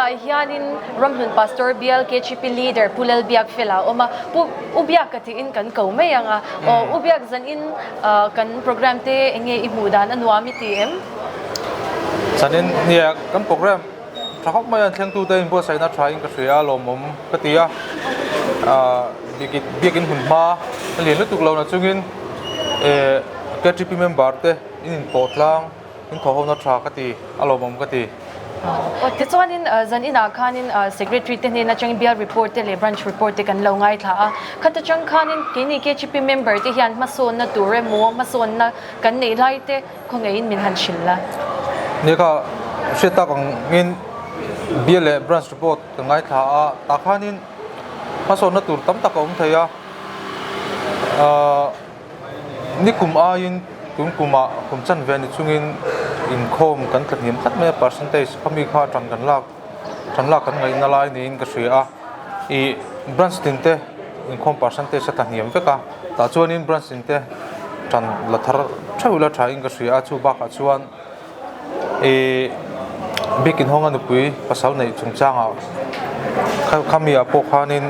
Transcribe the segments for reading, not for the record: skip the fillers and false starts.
bulah hianin Ramhlun Pastor Bial KGP Leader Pu Lalbiakfela a awm a, Pu Ubiaka tiin kan ko mai ang a. Aw Ubiak zanin kan program te eng nge i hmuh dan a nuam i ti em? Zanin nia kan program tha khawp mai a, thlengtute inbuatsaihna tha in ka hria a, lawmawm ka ti a. Biakin hun hma a lian lutuk lo na chungin KTP member te in inpawh tlang. In thawhhona tha ka ti, a lawmawm ka ti. Tichuanin zan inah khanin Secretary te hnen atangin Bial Report te leh Branch Report te kan lo ngaithla a. Khat atang khanin keini KHP member te hian hmasawnna tur emaw hmasawnna kan neih lai te khawngaihin min han hrilh la. Nia ka hriat tak angin Bial leh Branch Report kan ngaithla a, tah khanin hmasawnna tur tam tak a awm thei a. Nikum aiin tun kumah kum chanve ni chungin inkhawm kan tla hniam tlat mai a, percentage kha mi kha tan kan lak tan lak kan ngaihna lai niin ka hria a, ih branch tin te inkhawm percentage a tla hniam vek a, tah chuanin branch tin te tan la thar theuh ila thain ka hria a, chu bakah chuan ih biakin hawnga nupui pasal neih chungchangah khami ah pawh khanin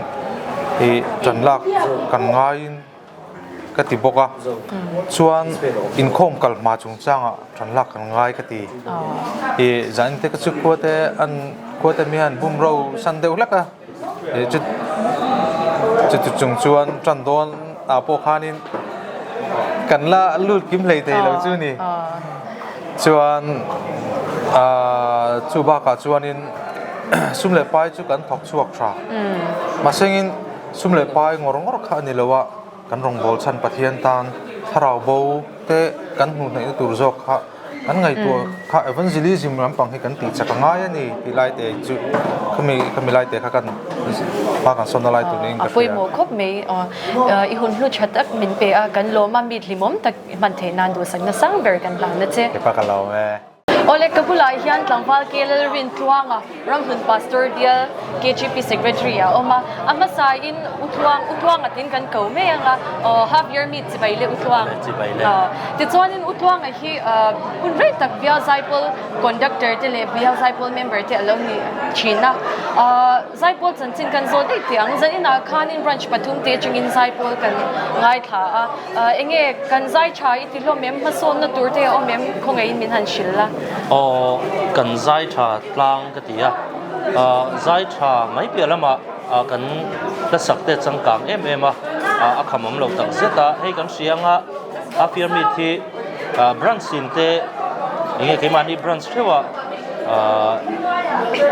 ih tan lak kan ngaiin. ka ti bawk a, chuan inkhawm kal hma chungchangah tan lak kan ngai ka ti. Ih zan te ka chu khua te an khua te mi hian bum ro san deuh hlek a, ih chu chuti chung chuan tan dawn ah pawh khanin kan la lut kim hlei thei lo chu ni. Chuan ah chu bakah chuanin sum leh pai chu kan thawk chhuak tha, mahsengin. Sum leh pai ngawr ngawr kha a ni lo a, kan rawngbâwl chhan Pathian tân thlarau bo te kan hmuh hnaihna tûr zâwk kha kan ngaihtuah kha evangelism lampang hi kan tih chak a ngai a ni tih lai te chu khami khami lai te kha kan hma kan sawnna lai tûr niin ka hria. A pawimawh khawp mai. I hun hlu tha tak min pe a, kan lawm a, mi hlimawm tak hman theih nan duhsakna sang ber kan hlan a che. Kepa ka lawm e. Awle ka bulah hian tlangval KLL Rintluanga Ramhlun Pastor Bial KGP Secretary a awm a, a hmasa in Utluang Utluanga tin kan ko mai ang a, aw half year meet chibai le Utluang. Chibai le. Tichuan in Utluanga hi hun rei tak Bial Zaipawl Conductor te leh Bial Zaipawl member te a lo ni thin a. Zaipawl chanchin kan zawt daih teh ang, zan inah khanin branch pathum te atangin Zaipawl kan ngaithla a. Enge kan zai tha i ti hlawm em? Hmasawnna tur te a awm em? Khawngaihin min han hrilh la. Aw, kan zai tha tlang ka ti a. Zai tha mai piah lamah kan hlasak te changkang em em a, a khamawm lo tak zet a. Hei kan hria anga a pyramid hi branch in te enge keimahni branch theuhah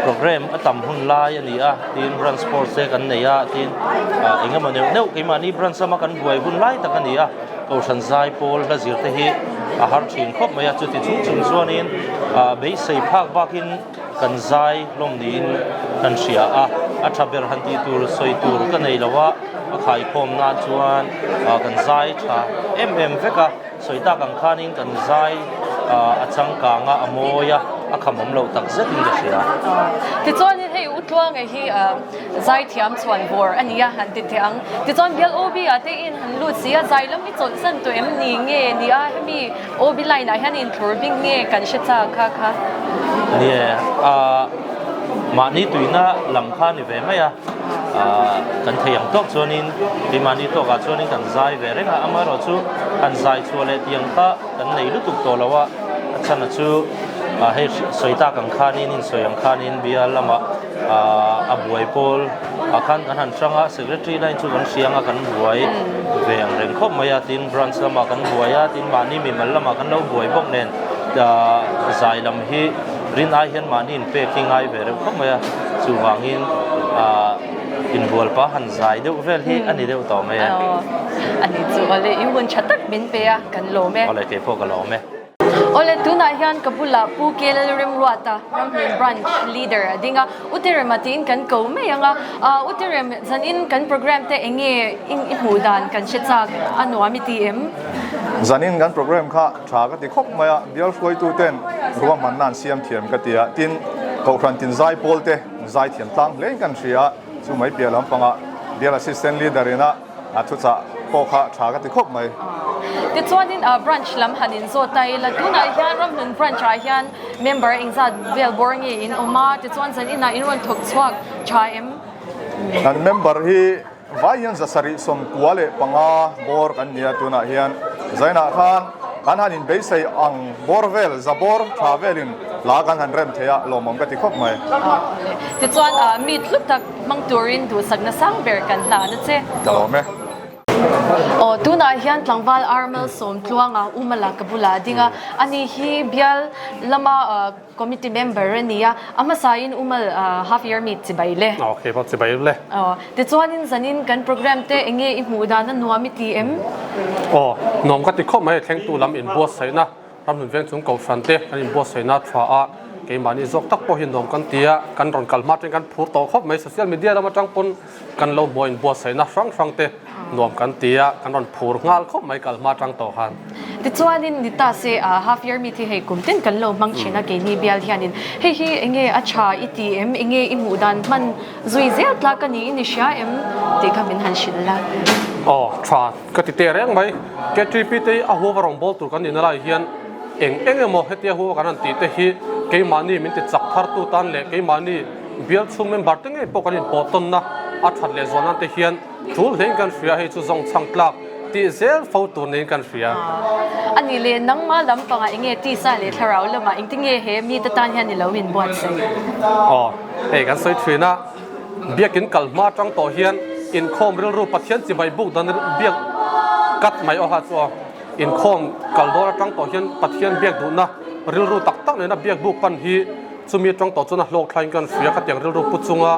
program a tam hun lai a ni a tin branch sports te kan nei a tin eng emaw neuh neuh keimahni branch lama kan buai hun lai tak a ni a kohhran zai pawl hla zir te hi a har thin khawp mai a chuti chung chung chuanin beisei phak bakin kan zai hlawm niin kan hria a a tha ber han tih tur sawi tur ka nei lo a a khaikhawm nan chuan kan zai tha em em vek a. Sawi tak ang khanin kan zai a changkang a, a mawi a, a khamawm loh tak zetin ka hria. Tichuanin hei U Tluanga hi zaithiam chhuan bawr a ni a, han ti teh ang. Tichuan bial OB ah te in han lut si a, zai lam i chawlhsan tawh em ni nge ni a, hemi OB line ah hian inthlur bik nge kan hre chak kha kha? Nie, mahni tuina lam kha a ni ve mai a. Kan thei ang tawk chuanin keimahni tawkah chuanin kan zai ve reng a, amaherawhchu han zai chhuah leh tiang kha kan nei lutuk tawh lo a, a chhan chu hei sawi tak ang khanin insawi ang khanin bial lamah a buai pawl ah khan kan han hrang a, secretary line chu kan hriang a kan buai ve ang reng khawp mai a, tin branch lamah kan buai a, tin mahni mimal lamah kan lo buai bawk nen zai lam hi rin ai hian mahni inpek hi ngai ve reuh khawp mai a. Chuvangin inbual pa han zai deuh vel hi a ni deuh tawh mai e. A ni chu awle i hun tha tak min pe a, kan lawm e. Awle keipawh ka lawm e. Awle tunah hian ka bulah Pu KLL Remruata Ramhlun Branch Leader a ding a, U Terema tiin kan ko mai ang a. U Terem zanin kan program te eng nge i hmuh dan kan hre chak a nuam i ti em? Zanin kan program kha Tha ka ti khawp mai a, bial hruaitu ten ruahmanna an siam thiam ka ti a, tin Kohhran tin zai pawl te zai thiam tlang hlein kan hria a, chu mai piah lampangah bial assistant leader ina a thuchah pawh kha tha ka ti khawp mai. Tichuanin branch lam han inzawt ta ila, tunah hian Ramhlun branch ah hian member engzat vel bawr nge in awm a, tichuan zan inah in rawn thawk chhuak tha em? Kan member hi vai hian 795 bawr kan ni a, tunah hian zainah khan kan han inbeisei ang bawr vel, za bawr tha velin hla kan han rem thei a, lawmawm ka ti khawp mai. Tichuan mi tlu tak hmang turin duhsakna sang ber kan hlan a che. Ka lawm e. Aw, tunah hian tlangval Armel Sawmtluanga Umala ka bulah a ding a, ani hi bial lama committee member a ni a, a hmasain Umal half year meet chibai le. Aw, kei pawh chibai le. Aw, tichuanin zanin kan program te enge i hmuh dan a nuam i ti em? Aw, nuam ka ti khawp mai, thlengtu lam inbuatsaihna Ramhlun veng chung kohhran te kan inbuatsaihna tha a, keimahni zawk tak pawh hi nuam kan ti a, kan rawn kal hma atangin kan phur tawh khawp mai, social media lam atang pawn kan lo hmuh a inbuatsaihna hrang hrang te nuam kan ti a, kan rawn phur nghal khawp mai kal hma atang tawh khan. Tichuanin ni ta se half year meet hi hei kum tin kan lo hmang thin a keini bial hianin hei hi enge a tha i ti em, enge i hmuh dan hman zui zel tlak a niin i hria em tih kha min han hrilh la. Aw tha. Ka ti teh reng mai. KTP te hi a huava rawngbâwl tur kan nihna lai hian eng eng emaw hetia huava kan han tih te hi keimahni min ti chak thar tu tan leh keimahni bial chhung member te ngei pawh kan inpawh tawnna a that leh zual nan te hian tul hlein kan hria hei chu zawng chhang tlak tih zel fo tur niin kan hria. A nih leh nangmah lampangah enge tisa leh thlarau lamah engtinge he mite tan hian i lo inbuatsaih? Aw, hei kan sawi thin a. Biakin kal hma atang tawh hian inkhawm rilru Pathian chibai buk dan biak kat mai awha chu aw. Inkhawm kal dawn atang tawh hian Pathian biak duhna rilru tak tak nena biak buk pan hi chumi atang tawh chuan a hlawk thlain kan hria khatiang rilru pu chunga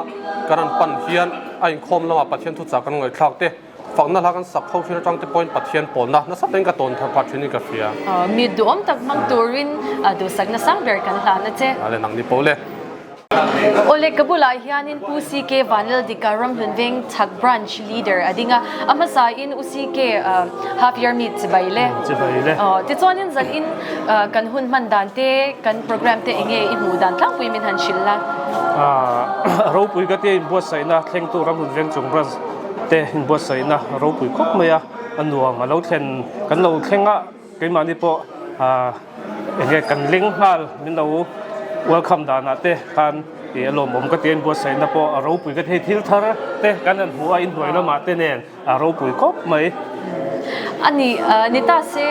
kan han pan hian a inkhawm lamah Pathian thuchah kan ngaihthlak te Fakna hla kan sak ho thin atang te pawhin Pathian pawlna nasa takin ka tawn thar phah thin in ka hria. Mi duhawm tak hmang turin duhsakna sang ber kan hlan a che. Ale nang ni po le. Awle ka bulah hianin Pu CK Vanlaldika Ramhlun Veng Chhak Branch Leader a ding a, a hmasain U CK Half Year Meet chibai le. Chibai le. Tichuanin zanin kan hun hman dan te, kan program te enge i hmuh dan tlangpui min han hrilh la. Ropui ka tia inbuatsaihna thlengtu Ramhlun Veng Chung Branch te inbuatsaihna ropui khawp mai a, a nuam a lo thlen kan lo thleng a, keimahni pawh ah enge kan leng nghal min lo welcome danah te khan ih a lawmawm ka ti a, inbuatsaihna pawh a ropui ka ti hei thil thar te kan han hmu a inhnuai lamah te nen a ropui khawp mai. A ni ni ta se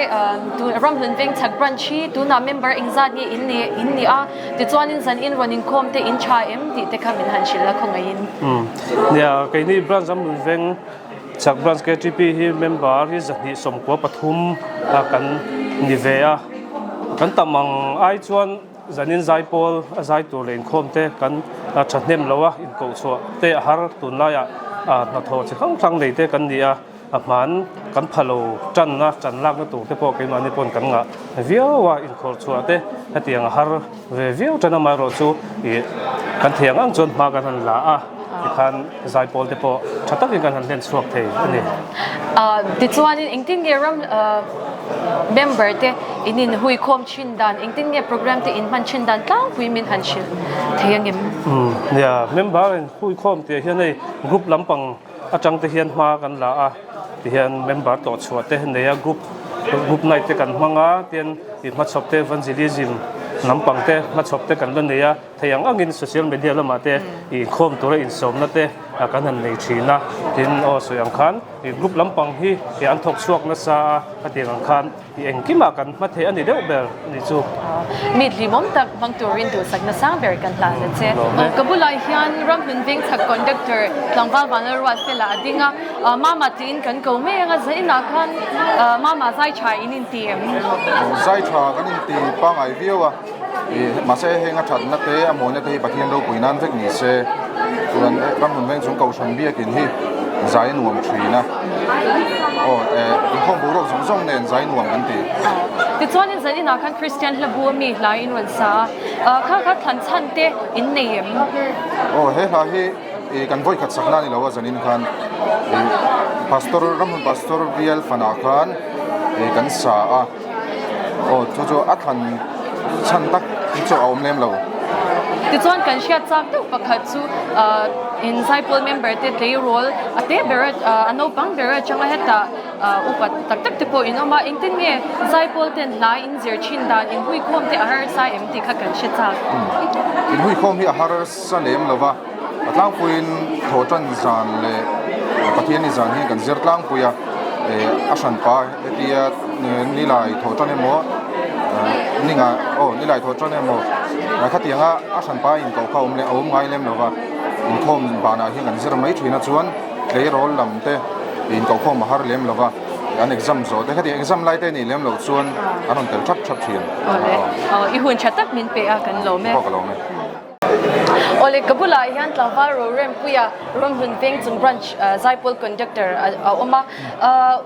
tun Ramhlun Vengchhak branch hi tunah member engzat nge in ni in ni a tichuanin zan in rawn inkhawm te in tha em tih te kha min han hrilh a khawngaihin. Nia, keini branch Ramhlun Veng chhak branch KTP hi member hi 293 kan ni ve a, kan tam ang ai chuan zanin zaipawl a zai tur leh inkhawm te kan thahnem lo a, inkohchhuah te a har tunlaiah hnathawh chi hrang hrang nei te kan ni a. A hman kan pha lo tanna tan lakna tur te pawh keimahni pawn kan ngah viau a, inkhawr chhuah te hetiang a har ve viau tan amaherawh chu ih kan thei ang ang chuan hma kan han la a, tikhan zaipawl te pawh tha takin kan han hlen chhuak thei a ni. Tichuanin engtin nge ram member te in inhuikhawm thin dan, engtin nge program te in hman thin dan tlangpui min han hrilh thei angem? Nia, member inhuikhawm tih ah hian hei group lampang atang te hian hma kan la a tihian member tawh chhuah te nei a group group night te kan hmang a tian ih hmachhawp te evangelism lampang te hmachhawp te kan la nei a thei ang angin social media lamah te ih inkhawm tura insawmna te kan han nei thin a tin aw sawi ang khan ih group lampang hi ih an thawk chhuak nasa a hetiang ang khan I engkimah kan hma theih a ni deuh ber a ni chu. Mi hlimawm tak hmang turin duhsakna sang ber kan hlan a che. Ka bulah hian Ramhlun Vengchhak Conductor tlangval Vanlalruatfela a ding a, Mama tiin kan ko mai ang a, zainah khan Mama zai tha in inti em? Zai tha kan inti pangngai viau a, mahse heng a thatna te a mawina te hi Pathian ropui nan vek ni se. Chuan Ramhlun Vengchung Kohhran biakin hi zai a nuam thin a. Aw eh inkhawm boruak zawng zawng nen zai nuam kan ti. Tichuanin zan inah khan Kristian hla bu ami hla in rawn sa a, kha kha thlan chhan te in nei em? Aw he hla hi ih kan vawi khat sakna a ni lo a zanin khan ih Pastor Ramhun Pastor Bial fanah khan ih kan sa a. Aw chu chu a thlan chhan tak hi chu a awm lem lo. Tichuan kan hriat chak deuh pakhat chu in Zaipawl member te tleirawl a te ber a naupang ber atanga hetah. Upa tak tak te pawh in awm a, engtin nge Zaipawl ten hla in zir thin dan in huikhawm te a harsa em tih kha kan hre chak. In huikhawm hi a harsa lem lo va, a tlangpuiin thawhtan zan leh Pathianni zan hian kan zir tlangpui a, a hranpa hetia nilai thawhtan emaw ninga aw nilai thawhtan emaw khatianga a hranpa inkoh kha a awm leh a awm ngai lem lo va, inkhawm banah hian kan zir mai thin a chuan. Tleirawl lam te inkohkhawm a har lem lo va, an exam zawh te khatiang exam lai te nih lem loh chuan an rawn tel thap thap thin. Awle, i hun tha tak min pe a kan lawm e. Pawh ka lawm e. Awle, ka bulah hian tlangval Rorempuia Ramhlun Vengchung Branch Zaipawl Conductor a awm a.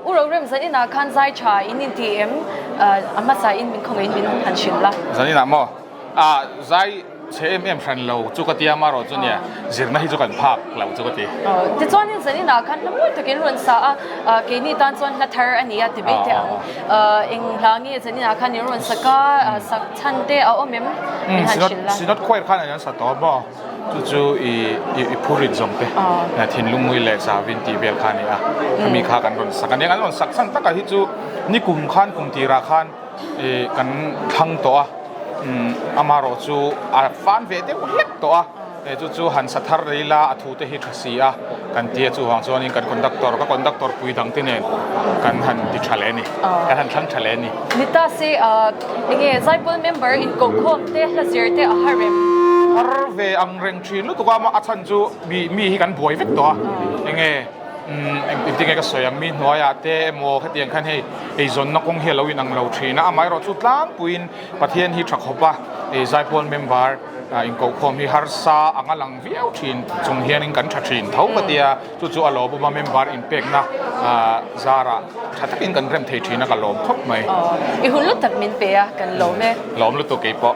U Rorem, zaninah khan zai tha in inti em? A hmasa in min khawngaihin min han hrilh la. Zaninah maw? A zai chhe em em hran lo chu ka ti a, marawh chu nia zirna hi chu kan phak lo chu ka ti. Tichuanin zaninah khan hla mawi takin rawn sa a, keini tan chuan hla thar a ni a ti mai teh ang. Eng hla nge zaninah khan in rawn sak a, sak chhan te a awm em? Min han hrilh la. Synod Choir khan an sa tawh maw? Chu chu i i phurit zawng te thinlung ngui leh chavin tih vel kha a ni a, khami kha kan rawn sak a nia. Kan rawn sak chhan takah hi chu nikum khan kum tirah khan ih kan thlang tawh a amaherawh chu a fan ve deuh hlek tawh a chu chu han sa thar rei la a thu te hi tha si a kan tia chuvang chuanin kan conductor ka conductor pui dang te nen kan han ti tha leh a ni kan han thlang tha leh a ni. Ni ta se enge Zaipawl member inkohkhawm te hla zir te a har em? Har ve ang reng thin lutuk a a chhan chu mi hi kan buai vek tawh a enge. Umm engtin nge ka sawi ang mi hnuaiah te emaw khatiang khan hei eizawnna kawng hi a lo inang lo thin a, amaherawh chu tlangpuiin Pathian hi tha khawp a, ei Zaipawl member inkohkhawm hi harsa anga lang viau thin chung hianin kan tha thin tho ka tia, chu chu a lawmawm a member inpekna zarah tha takin kan rem thei thin a ka lawm khawp mai. I hun lutak min pe a, kan lawm e. Lawm lutuk keipawh.